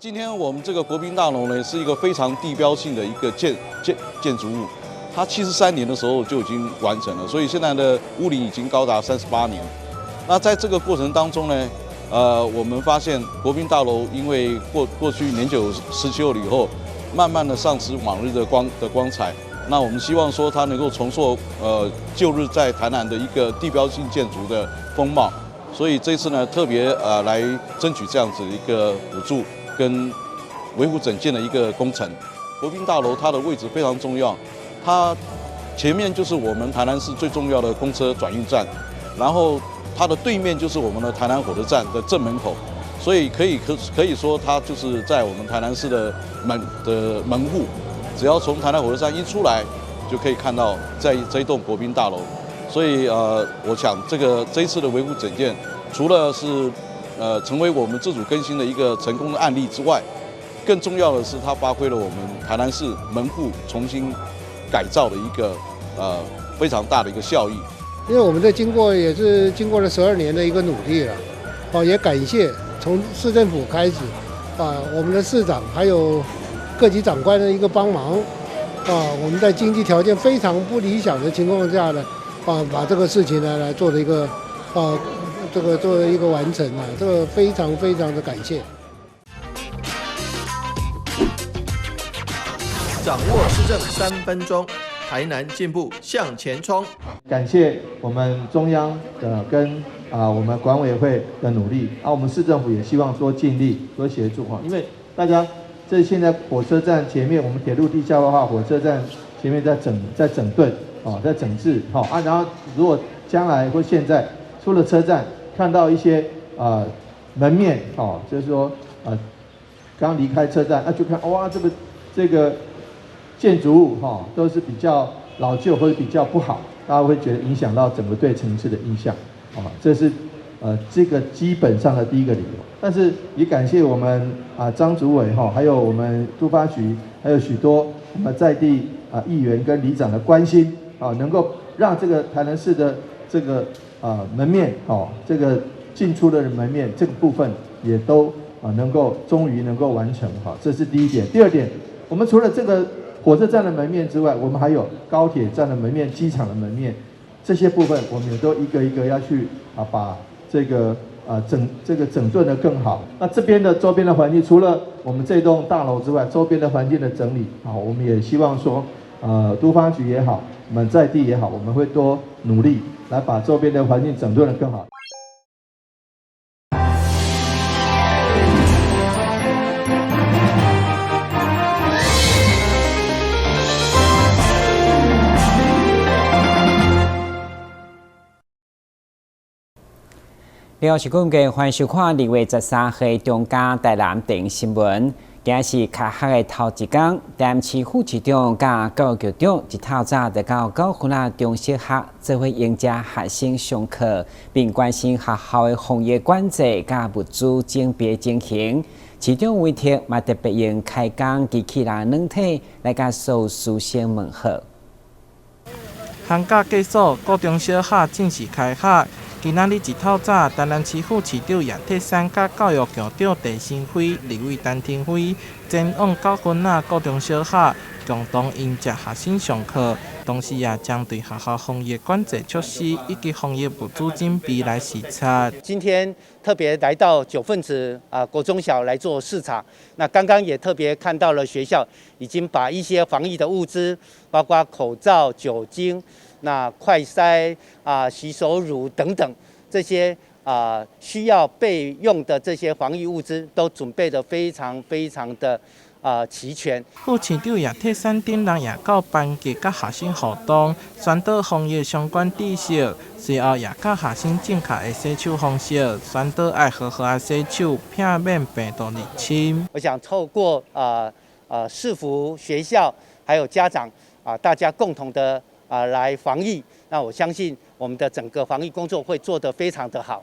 今天我們這個國賓大樓呢，是一個非常地標性的一個建築物，它73年的時候就已經完成了，所以現在的屋齡已經高達38年。那在這個過程當中呢，我們發現國賓大樓因為過去年久失修了以後，慢慢的喪失往日的光彩。那我們希望說它能夠重塑舊日在台南的一個地標性建築的風貌，所以這次呢特別來爭取這樣子一個補助跟維護整建的一個工程。國賓大樓它的位置非常重要，它前面就是我們台南市最重要的公車轉運站，然後它的對面就是我們的台南火車站的正門口，所以可以說它就是在我們台南市的門戶。只要從台南火車站一出來，就可以看到在這一棟國賓大樓。所以我想這一次的維護整建，除了是成為我們自主更新的一個成功的案例之外，更重要的是它發揮了我們台南市門戶重新改造的一個非常大的一個效益。因為我們這經過也是經過了12年的一個努力了，哦，也感謝從市政府開始，啊，我們的市長還有各級長官的一個幫忙，啊，我們在經濟條件非常不理想的情況下呢，啊，把這個事情呢來做了一個，啊，這個做了一個完成啊，這個非常非常的感謝。掌握市政3分鐘，台南進步向前衝。感謝我們中央的跟我們管委會的努力，啊，我們市政府也希望多盡力多協助哈，因為大家。這現在火車站前面，我們鐵路地下化，火車站前面在整頓，哦，在整治，好啊。然後如果將來或現在出了車站，看到一些門面，哦，就是說剛離開車站，啊就看哇，這個建築物哈，都是比較老舊或者比較不好，大家會覺得影響到整個對城市的印象，啊，這是這個基本上的第一個理由。但是也感謝我們啊張主委哈，還有我們都發局，還有許多我們在地啊議員跟里長的關心啊，能夠讓這個台南市的這個啊門面哦，這個進出的門面這個部分也都啊能夠終於能夠完成哈，這是第一點。第二點，我們除了這個火車站的門面之外，我們還有高鐵站的門面、機場的門面這些部分，我們也都一個一個要去啊把這個。啊，這個整頓得更好。那這邊的周邊的環境，除了我們這棟大樓之外，周邊的環境的整理，啊，我們也希望說，都發局也好，我們在地也好，我們會多努力來把周邊的環境整頓得更好。你好，是講嘅歡迎收看2月13號中嘉台南電新聞。今日是開學的頭一工，台南市副市長佮教育局長一透早就到九份仔中小學做伙迎接學生上課，並關心學校的防疫管制佮物資準備情形。市長委託嘛特別用開工機器人軟體來共所有師生問好。寒假結束，國中小學正式開學。今仔日一透早，台南市副市長葉鐵珊佮教育局長鄭新輝、立委陳亭妃前往九份仔國中小學，共同迎接學生上課，同時也針對學校防疫管制措施以及防疫物資準備來視察。今天特別來到九份子啊國中小來做視察，那剛剛也特別看到了學校已經把一些防疫的物資，包括口罩、酒精、那快篩啊、洗手乳等等這些啊需要備用的這些防疫物資，都準備得非常非常的啊齊全。副市長葉鐵珊等人也到班級佮學生互動，宣導防疫相關知識。隨後也教學生正確的洗手方式，宣導愛好好仔洗手，避免病毒入侵。我想透過啊市府、學校還有家長啊，大家共同的啊來防疫，那我相信我們的整個防疫工作會做得非常的好。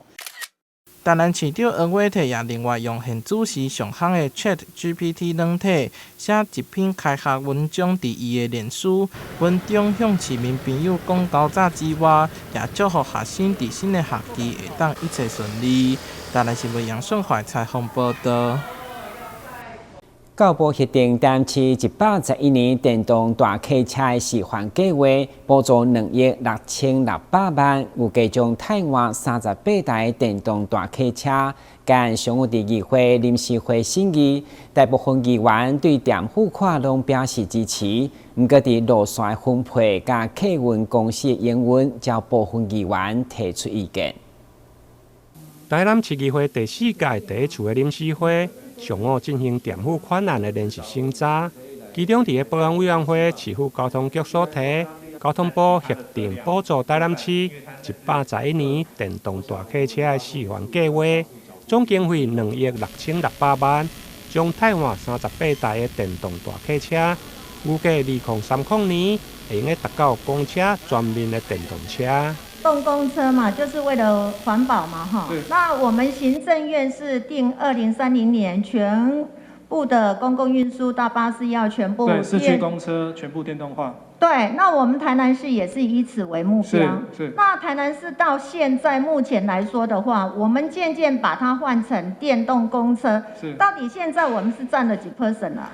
台南市長黃偉哲也另外用現主時上夯的 Chat GPT 軟體寫一篇開學文章，佇伊的臉書文中向市民朋友講猴早之外，也祝福學生佇新的學期會當一切順利。台南新聞楊順懷採訪報導。教育部核定台南市111年電動大客車的示範計劃，補助2億6600萬，預計將替換38台電動大客車。今上午佇議會臨時會審議，大部分議員對墊付款攏表示支持，毋過佇路線分配佮客運公司的營運，則部分議員提出意見。台南市議會第四屆第一次的臨時會，上午進行墊付款案的聯席審查，其中佇个保安委員會，市府交通局所提，交通部核定補助台南市111年電動大客車的示範計劃，總經費2億6600萬，將替換38台的電動大客車，預計2030年會用得達到公車全面的電動車。動公車嘛，就是為了環保嘛，哈。那我們行政院是定2030年全部的公共運輸大巴士要全部對，市區公車全部電動化。對，那我們台南市也是以此為目標。那台南市到現在目前來說的話，我們漸漸把它換成電動公車。到底現在我們是佔了幾 percent 啊？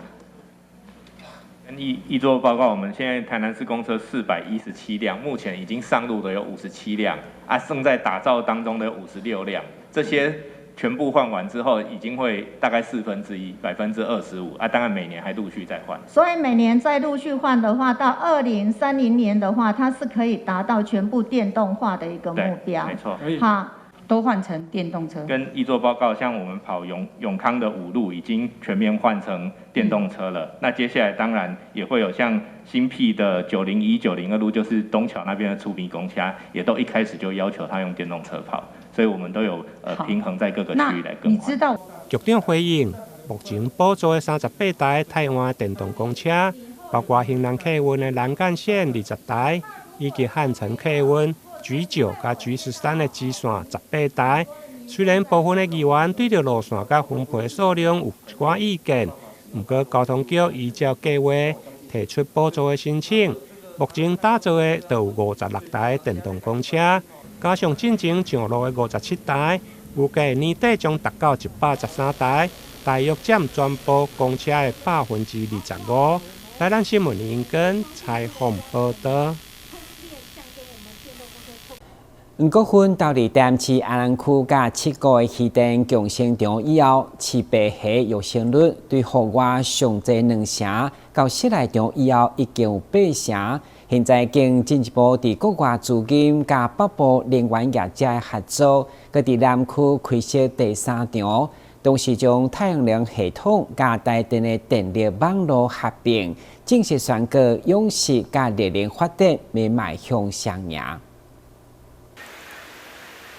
跟議座報告，我們現在台南市公車417輛，目前已經上路的有57輛，啊，正在打造當中的有56輛，這些全部換完之後，已經會大概1/4，25%，啊，當然每年還陸續在換。所以每年再陸續換的話，到2030年的話，它是可以達到全部電動化的一個目標。沒錯。好。都換成電動車。跟議座報告，像我們跑永康的五路已經全面換成電動車了。那接下來當然也會有像新闢的901、902路，就是東橋那邊的粗米公車，也都一開始就要求他用電動車跑，所以我們都有平衡在各個區域來更換。你知道？局長回應，目前補助的38台替換電動公車，包括興南客運的南幹線20台，以及漢城客運 G9佮 G13的支線18台。雖然部分的議員對著路線佮分配數量有一寡意見，毋過交通局依照計劃提出補助的申請。目前打造的就有56台電動公車，加上進前上路的57台，預計年底將達到113台，大約佔全部公車的25%。台南新聞林根採訪報導。黃國芬投入台南市安南區佮七股的漁電共生場以後，飼白蝦育成率對戶外上濟兩成，到室內場以後已經有八成。現在更進一步佇國外資金佮北部能源業者的合作，閣佇南區開設第三場，同時將太陽能系統佮台電的電力網路合併，正式宣告養殖佮熱能發電欲邁向雙贏。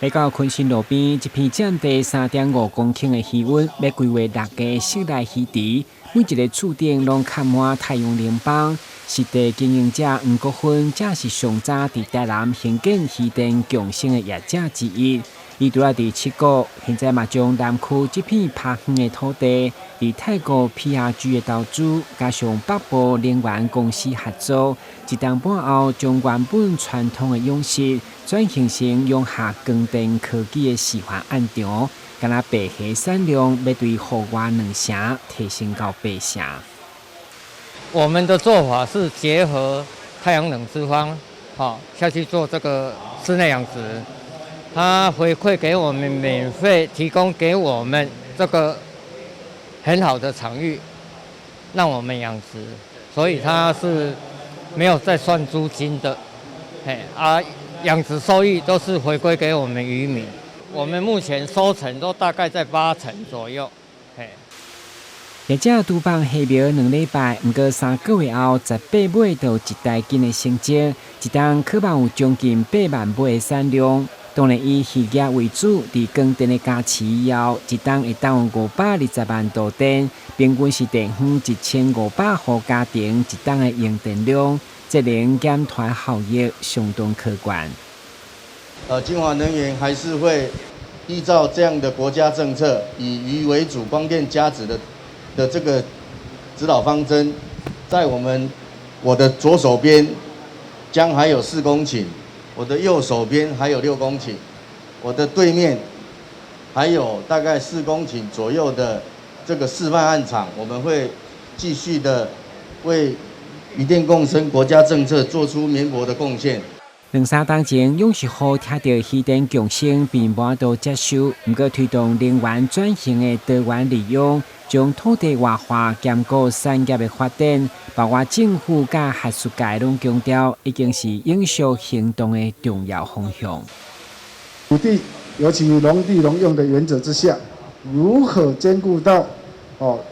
來到坤新路邊，一片佔地3.5公頃的漁塭，欲規劃六个室內魚池，每一个厝頂攏崁滿太陽能板。實地經營者黃國芬，正是上早佇台南興建漁電共生的業者之一。伊除了佇七股，現在嘛將南區這片拍遠的土地，佇泰國 PRG 的投資，加上北部能源公司合作，一冬半後將原本傳統的養殖轉型成用下光電科技的示範案場，敢若白蝦產量欲對戶外兩成提升到八成。我們的做法是結合太陽能之方，好下去做這個室內養殖。他回饋給我們免費提供給我們這個很好的場域，讓我們養殖，所以他是沒有在算租金的，嘿啊，養殖收益都是回歸給我們漁民。我們目前收成都大概在八成左右，嘿。業者拄放蝦苗2禮拜，毋過3個月後，18尾就有一大斤的成績，一冬可望有將近8萬尾的產量。當然以漁業為主，佇光電的加持以後，一冬會當有520萬度電，平均是地方1500戶家庭一冬的用電量，節能減碳效益相當可觀。精華能源還是會依照這樣的國家政策，以漁為主、光電加持的這個指導方針，在我的左手邊將還有4公頃。我的右手邊還有6公頃，我的對面還有大概4公頃左右的這個示範案場，我們會繼續的為漁電共生國家政策做出綿薄的貢獻。兩三當前，勇士號聽著漁電共生並無法度接受，毋過推動能源轉型的多元利用，將土地活化兼顧產業的發展，包括政府佮學術界攏強調，已經是永續行動的重要方向。土地，尤其農地農用的原則之下，如何兼顧到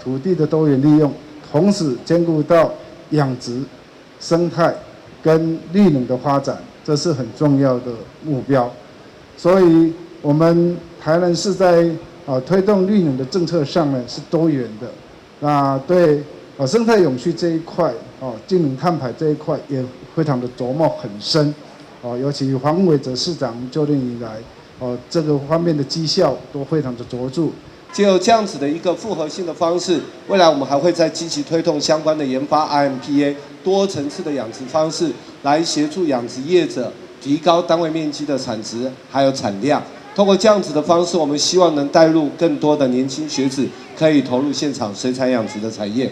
土地的多元利用，同時兼顧到養殖、生態跟綠能的發展，這是很重要的目標。所以，我們台南市在推動綠能的政策上呢是多元的。那對生態永續這一塊，淨零碳排這一塊也非常的著墨很深。尤其黃偉哲市長就任以來，這個方面的績效都非常的卓著。藉由這樣子的一個複合性的方式，未來我們還會再積極推動相關的研發 IMPA 多層次的養殖方式，來協助養殖業者提高單位面積的產值還有產量。透過這樣子的方式，我們希望能帶入更多的年輕學子，可以投入現場水產養殖的產業。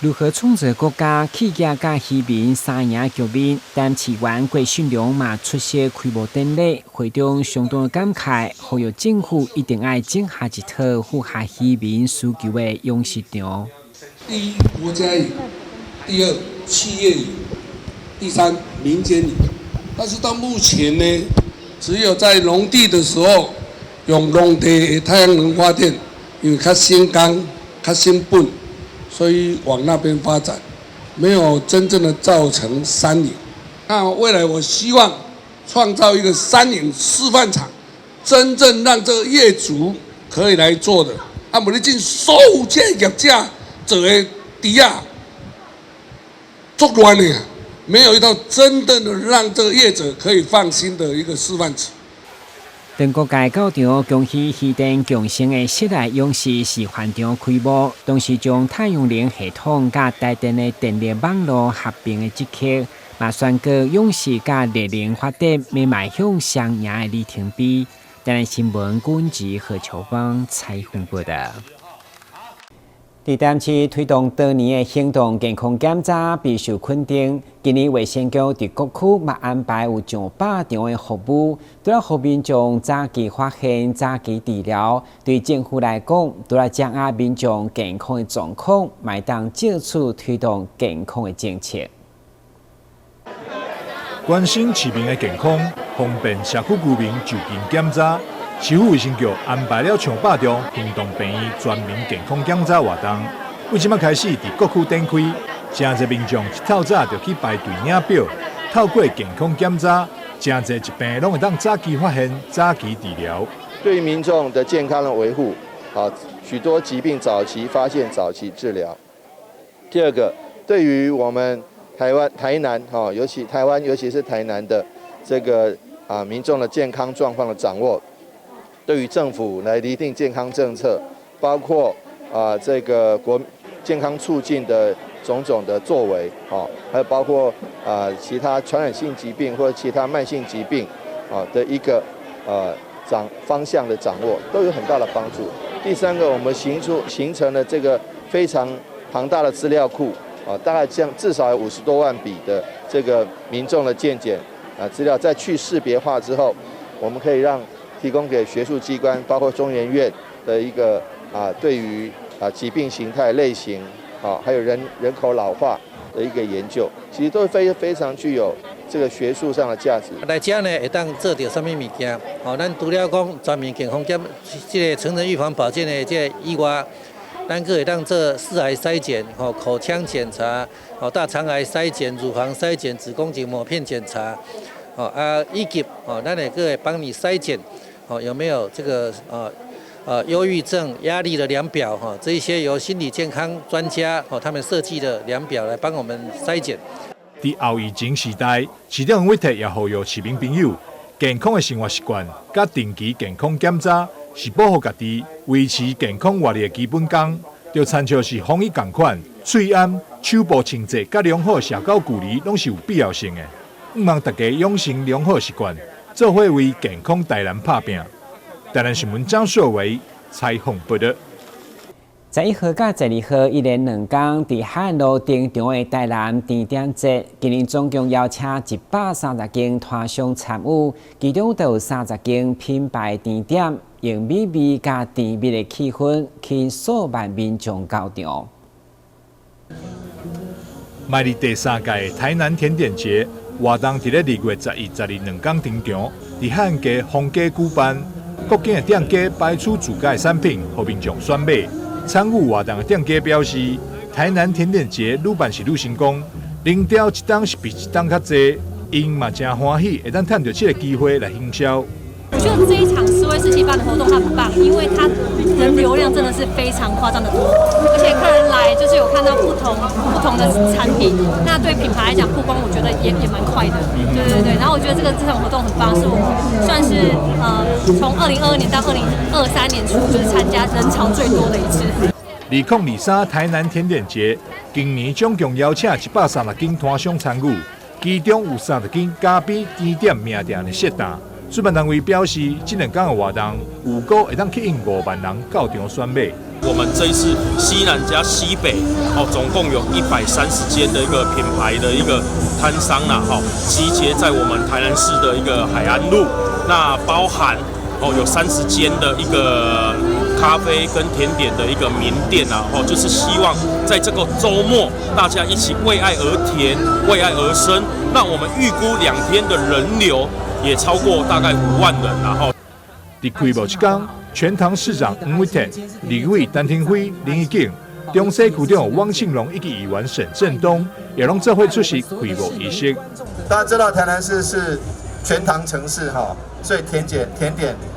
如何創造國家、企業佮漁民三贏局面？台市議員郭信良嘛出席開幕典禮，會中相當感慨，呼籲政府一定愛整合一套符合漁民需求的養殖場。第一，國家贏；第二，企業贏；第三，民間贏。但是到目前呢，只有在農地的時候用農地的太陽能發電，因為較省工、較省本。所以往那邊發展，沒有真正的造成三贏。那未來我希望創造一個三贏示範場，真正讓這個業主可以來做的。啊，無你進所有這業者做的池仔，足亂的，沒有一套真正的讓這個業者可以放心的一個示範池。全國界到場恭喜漁電共生的室內養殖示範場開幕，同時將太陽能系統佮台電的電力網路合併的這刻，嘛宣告養殖佮熱能發電欲邁向雙贏的里程碑。台南新聞軍職何秋芳採訪報導。佇台南市推動多年的行動健康檢查備受肯定。今年衛生局佇各區嘛安排有上百場的服務，除了予民眾早期發現、早期治療，對政府來講，除了掌握民眾健康的狀況，嘛會當藉此推動健康的政策。關心市民的健康，方便社區居民就近檢查。市府衛生局安排了上百場行動病院全民健康檢查活動，對這擺開始佇各區展開，誠濟民眾一透早就去排隊領表，透過健康檢查，誠濟疾病攏會當早期發現、早期治療。對於民眾的健康的維護，啊，許多疾病早期發現、早期治療。第二個，對於我們台灣、台南，哈，尤其台灣，尤其是台南的這個啊民眾的健康狀況的掌握。對於政府來擬定健康政策，包括啊這個國健康促進的種種的作為，哦，還有包括啊其他傳染性疾病或者其他慢性疾病啊的一個掌方向的掌握，都有很大的幫助。第三個，我們形成了這個非常龐大的資料庫，啊，大概將至少有50多萬筆的這個民眾的健檢啊資料，再去識別化之後，我們可以讓提供給學術機關，包括中研院的一個啊，對於啊疾病形態類型啊，還有人口老化的一個研究，其實都非常具有這個學術上的價值。來遮呢，會當做著啥物物件？哦，咱除了講全民健康檢，這個成人預防保健的這個以外，咱閣會當做四癌篩檢、吼口腔檢查、吼大腸癌篩檢、乳房篩檢、子宮頸抹片檢查，哦啊以及哦，咱會閣會幫你篩檢。哦，有沒有這個憂鬱症、壓力的量表？哈，這一些由心理健康專家哦他們設計的量表來幫我們篩檢。佇後疫情時代，市長委託也呼籲市民朋友，健康的生活習慣佮定期健康檢查是保護家己、維持健康活力的基本功。就親像是防疫仝款，喙罨、手部清潔佮良好社交距離，攏是有必要性的。向望大家養成良好習慣，做伙為健康台南拍拚。台南新聞張碩維採訪報導。11號佮12號一連兩工，佇海岸路登場的台南甜點節，今年總共邀請130間攤商參與，其中就有30間品牌甜點，用美味佮甜蜜的氣氛，吸引數萬民眾到場。邁入第三屆台南甜點節活動，佇咧2月11、12兩工登場，佇海岸街逢街舉辦，各間的店家擺出自家的產品，予民眾選買。參與活動的店家表示，台南甜點節愈辦是愈成功，人潮一冬是比一冬較濟，𪜶嘛誠歡喜，會當趁著這个機會來行銷。我覺得這一場思威478的活動很棒，因為它人流量真的是非常誇張的多，而且客人來就是有看到不同的產品，那對品牌來講曝光，我覺得也蠻快的。對對對，然後我覺得這場活動很棒，是我們算是從2022年到2023年初就是參加人潮最多的一次。2023台南甜點節，今年總共邀請130間攤商參與，其中有30間咖啡甜點名店的設檔。主辦單位表示，這兩天的活動預估會當吸引5萬人到場選買。我們這一次西南加西北，哦，總共有130間的一個品牌的一個攤商啦，哈，集結在我們台南市的一個海岸路，那包含哦有30間的一個咖啡跟甜點的一個名店啊，哦，就是希望在這個週末大家一起為愛而甜，為愛而生。那我們預估2天的人流也超過大概5萬人，然後。佇開幕這天，全糖市長黃偉哲、立委陳亭妃、林宜景、中西區長汪慶龍以及議員沈振東也攏做伙出席開幕儀式。大家知道台南市是全糖城市哈，所以甜點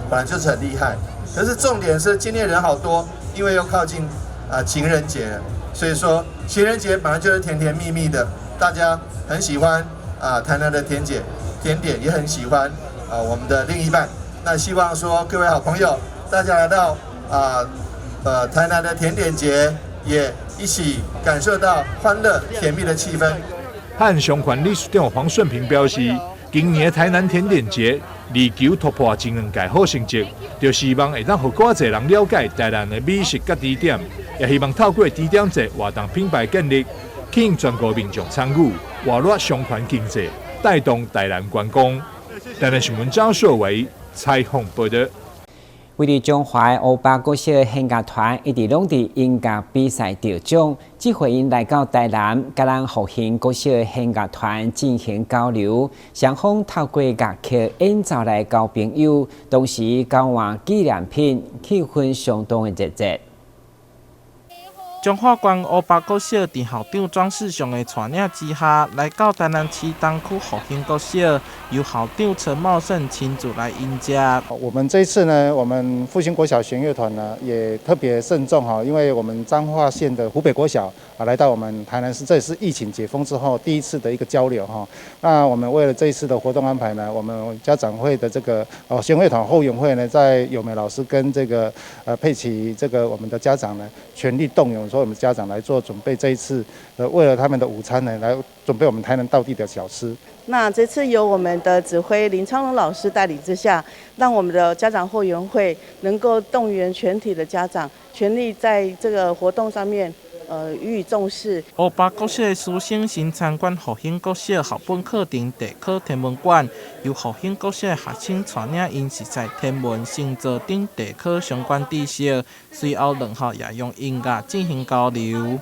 本來就是很厲害。可是重點是今天人好多，因為又靠近情人節，所以說情人節本來就是甜甜蜜蜜的，大家很喜歡台南的甜點也很喜歡我們的另一半。那希望說各位好朋友，大家來到台南的甜點節，也一起感受到歡樂甜蜜的氣氛。漢商團理事長黃順平表示，今年台南甜點節力求突破前兩屆好成績，就希望會當予閣較濟人了解台南的美食佮甜點，也希望透過甜點節活動品牌建立，吸引全國民眾參與，活絡商圈經濟，帶動台南觀光。台南新聞張碩偉採訪報道。位佇彰化的烏巴國小弦樂團一直攏佇音樂比賽得獎，這回𪜶來到台南，佮咱復興國小弦樂團進行交流，雙方透過樂曲演奏來交朋友，同時交換紀念品，氣氛相當的熱烈。彰化縣烏巴國小佇校長莊世雄的帶領之下，來到台南市東區復興國小，由校長陳茂盛親自來迎接。我們這一次呢，我們復興國小弦樂團呢，也特別慎重哈，因為我們彰化縣的湖北國小啊，來到我們台南市，這也是疫情解封之後第一次的一個交流哈。那我們為了這一次的活動安排呢，我們家長會的這個弦樂團後援會呢，在友美老師跟這個佩奇這個我們的家長呢，全力動員。說我們家長來做準備，這一次，為了他們的午餐呢，來準備我們台南道地的小吃。那這次由我們的指揮林昌龍老師帶領之下，讓我們的家長後援會能夠動員全體的家長，全力在這個活動上面，予以重視。烏巴國小的師生先參觀復興國小校本課程地科天文館，由復興國小的學生帶領𪜶熟悉天文、星座等地科相關知識，隨後兩校也用音樂進行交流。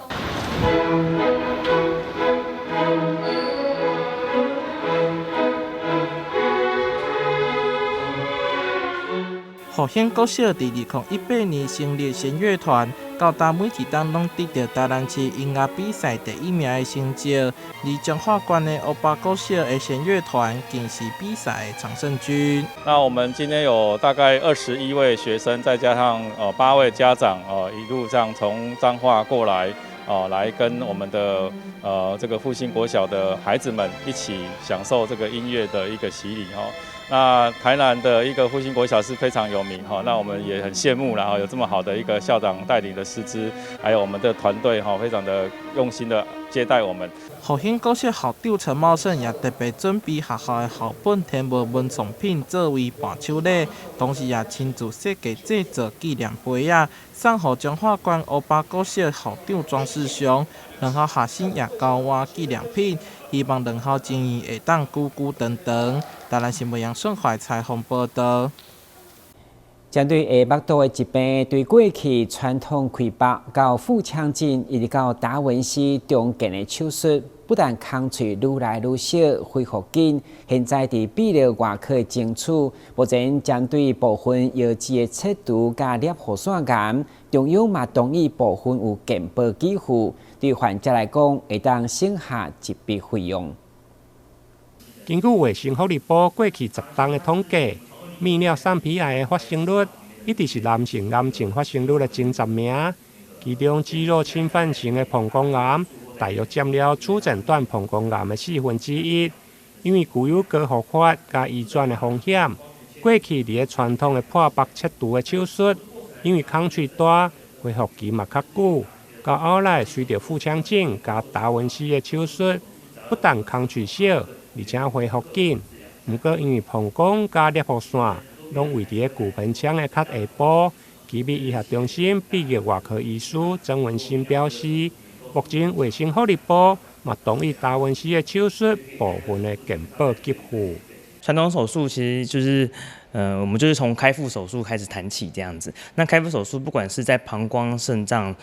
復興國小佇2018年成立弦樂團，到今每一冬攏得到台南市音樂比賽第一名的成績。而彰化縣的烏巴國小的弦樂團更是比賽的常勝軍。那我們今天有大概21位學生，再加上8位家長，一路上從彰化過來，來跟我們的這個復興國小的孩子們一起享受這個音樂的一個洗禮哦。那台南的一個復興國小是非常有名哈，那我們也很羨慕，然後有這麼好的一個校長帶領的師資，還有我們的團隊哈，非常的用心的接待我們。復興國小校長陳茂盛也特別準備學校的校本天母文創品作為伴手禮，同時也親自設計製作紀念杯仔，送予彰化縣烏巴國小校長莊世雄。兩校學生也交換紀念品，希望兩校情誼會當久久長長。台南新聞楊順懷採訪報道。針對下腹肚的疾病，對過去傳統開腹到腹腔鏡，一直到達文西重建的手術，不但空喙愈來愈小，恢復緊。現在佇泌尿外科的爭取，目前針對部分腰子的切除佮攝護腺癌，中央嘛同意部分有健保給付，對患者來講，會當省下一筆費用。根據衛生福利部過去10冬的統計，泌尿上皮癌的發生率一直是男性癌症發生率的前10名，其中肌肉侵犯型的膀胱癌大約佔了初診斷膀胱癌的1/4。因為具有高復發佮移轉的風險，過去佇咧傳統的破腹切除的手術，因為空喙大，恢復期嘛較久。到後來隨著腹腔鏡佮達文西的手術，不但空喙小，而且恢復緊。毋過，因為膀胱佮攝護腺攏位佇咧骨盆腔的較下部，奇美醫學中心泌尿外科醫師曾文新表示，目前衛生福利部嘛同意達文西的手術部分的健保給付。傳統手術其實就是，我們就是從開腹手術開始談起這樣子。那開腹手術不管是在膀胱、腎臟、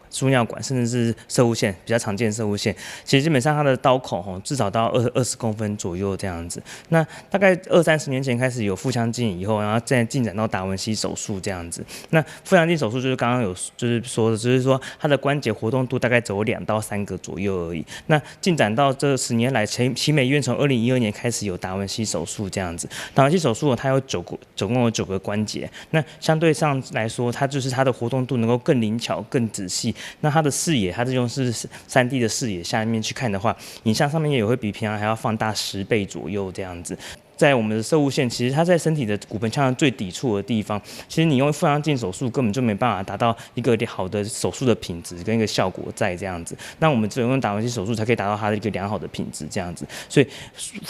輸尿管，甚至是攝護腺，比較常見的攝護腺，其實基本上它的刀口吼至少到20公分左右這樣子。那大概二三十年前開始有腹腔鏡以後，然後再進展到達文西手術這樣子。那腹腔鏡手術就是剛剛有就是說的，就是說它的關節活動度大概只有2到3個左右而已。那進展到這10年來，奇美醫院從2012年開始有達文西手術這樣子。達文西手術它有九個，總共有九個關節。那相對上來說，它就是它的活動度能夠更靈巧、更仔細。那它的視野，它這種是3D 的視野下面去看的話，影像上面也會比平常還要放大10倍左右這樣子。在我們的攝護腺，其實它在身體的骨盆腔的最底處的地方，其實你用腹腔鏡手術根本就沒辦法達到一個好的手術的品質跟一個效果在這樣子。那我們只有用達文西手術才可以達到它的一個良好的品質這樣子。所以，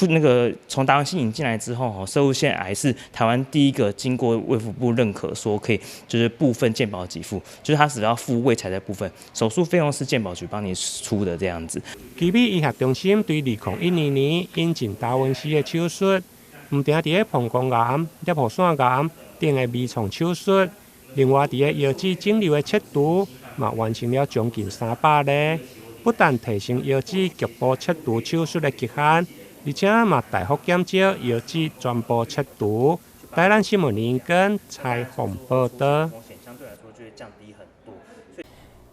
那個從達文西引進來之後，吼，攝護腺癌是台灣第一個經過衛福部認可說可以就是部分健保給付，就是它只要付衛材的部分，手術費用是健保局幫你出的這樣子。奇美醫學中心對2012年引進達文西的手術。毋定佇咧膀胱癌、攝護腺癌等的微創手術，另外佇咧腰子腫瘤的切除，嘛完成了將近300例。不但提升腰子局部切除手術的極限，而且嘛大幅減少腰子全部切除。台南新聞林根採訪報道。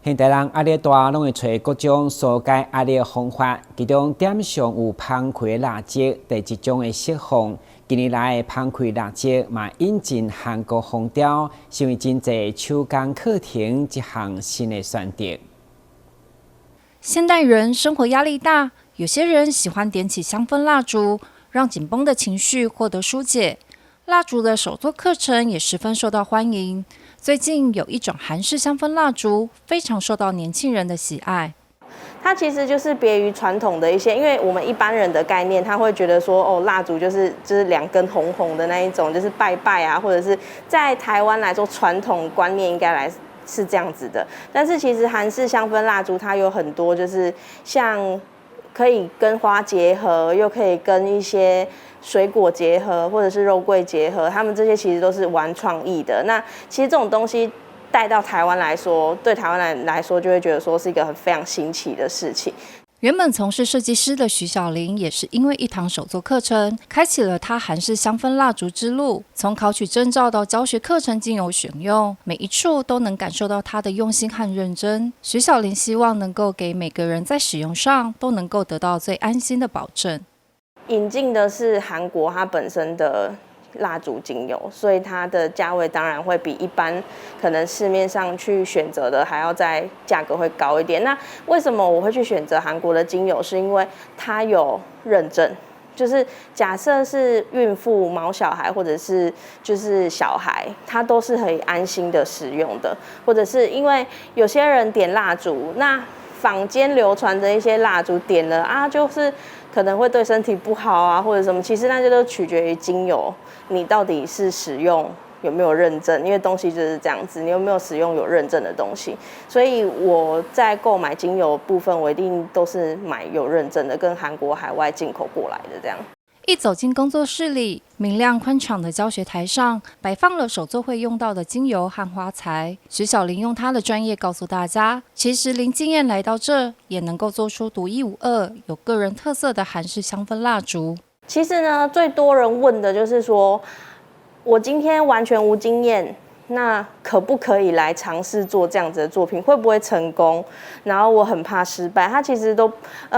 現代人壓力大，攏會揣各種紓解壓力的方法，其中點上有芳香蠟燭，佇一種的釋放。近年來，芳香蠟燭嘛引進韓國風潮，成為真濟手工課程一項新的選擇。現代人生活壓力大，有些人喜歡點起香氛蠟燭，讓緊繃的情緒獲得疏解。蠟燭的手作課程也十分受到歡迎。最近有一種韓式香氛蠟燭，非常受到年輕人的喜愛。它其實就是別於傳統的一些，因為我們一般人的概念，他會覺得說，哦，蠟燭就是兩根紅紅的那一種，就是拜拜啊，或者是在台灣來說，傳統觀念應該來是這樣子的。但是其實韓式香氛蠟燭它有很多，就是像可以跟花結合，又可以跟一些水果結合，或者是肉桂結合，他們這些其實都是玩創意的。那其實這種東西帶到台灣來說，對台灣來說，就會覺得說是一個很非常新奇的事情。原本從事設計師的徐小玲，也是因為一堂手作課程，開啟了她韓式香氛蠟燭之路。從考取證照到教學課程精油選用，每一處都能感受到她的用心和認真。徐小玲希望能夠給每個人在使用上都能夠得到最安心的保證。引進的是韓國它本身的蠟燭精油，所以它的價位當然會比一般可能市面上去選擇的還要再價格會高一點。那為什麼我會去選擇韓國的精油？是因為它有認證，就是假設是孕婦、毛小孩或者是就是小孩，他都是可以安心的使用的。或者是因為有些人點蠟燭，那坊間流傳的一些蠟燭點了啊，就是可能會對身體不好啊，或者什麼。其實那些都取決於精油，你到底是使用有沒有認證？因為東西就是這樣子，你有沒有使用有認證的東西？所以我在購買精油部分，我一定都是買有認證的，跟韓國海外進口過來的這樣。一走進工作室裡，明亮寬敞的教學台上擺放了手作會用到的精油和花材。徐小玲用她的專業告訴大家，其實零經驗來到這，也能夠做出獨一無二、有個人特色的韓式香氛蠟燭。其實呢，最多人問的就是說，我今天完全無經驗，那可不可以來嘗試做這樣子的作品？會不會成功？然後我很怕失敗。他其實都，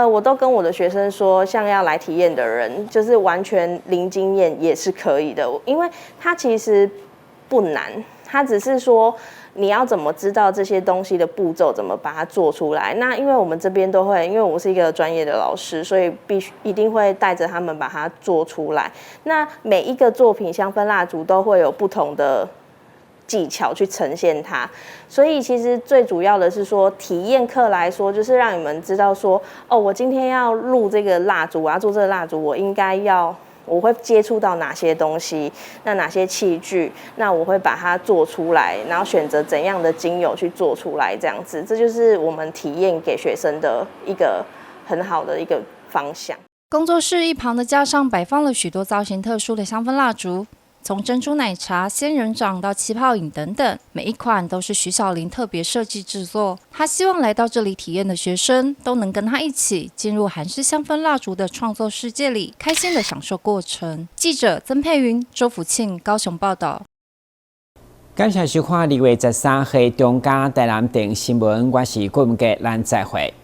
我都跟我的學生說，像要來體驗的人，就是完全零經驗也是可以的，因為他其實不難，他只是說你要怎麼知道這些東西的步驟，怎麼把它做出來？那因為我們這邊都會，因為我是一個專業的老師，所以必須一定會帶着他們把它做出來。那每一個作品香氛蠟燭都會有不同的技巧去呈現它，所以其實最主要的是說，體驗課來說，就是讓你們知道說，哦，我今天要錄這個蠟燭，我要做這個蠟燭，我應該要，我會接觸到哪些東西，那哪些器具，那我會把它做出來，然後選擇怎樣的精油去做出來，這樣子，這就是我們體驗給學生的一個很好的一個方向。工作室一旁的架上擺放了許多造型特殊的香氛蠟燭。從珍珠奶茶、仙人掌到氣泡飲等等，每一款都是徐小玲特別設計製作。她希望來到這裡體驗的學生都能跟她一起進入韓式香氛蠟燭的創作世界裡，開心的享受過程。記者曾佩雲、周福慶高雄報道。感謝收看2月13號中嘉台南電新聞，我是郭文傑，咱再會。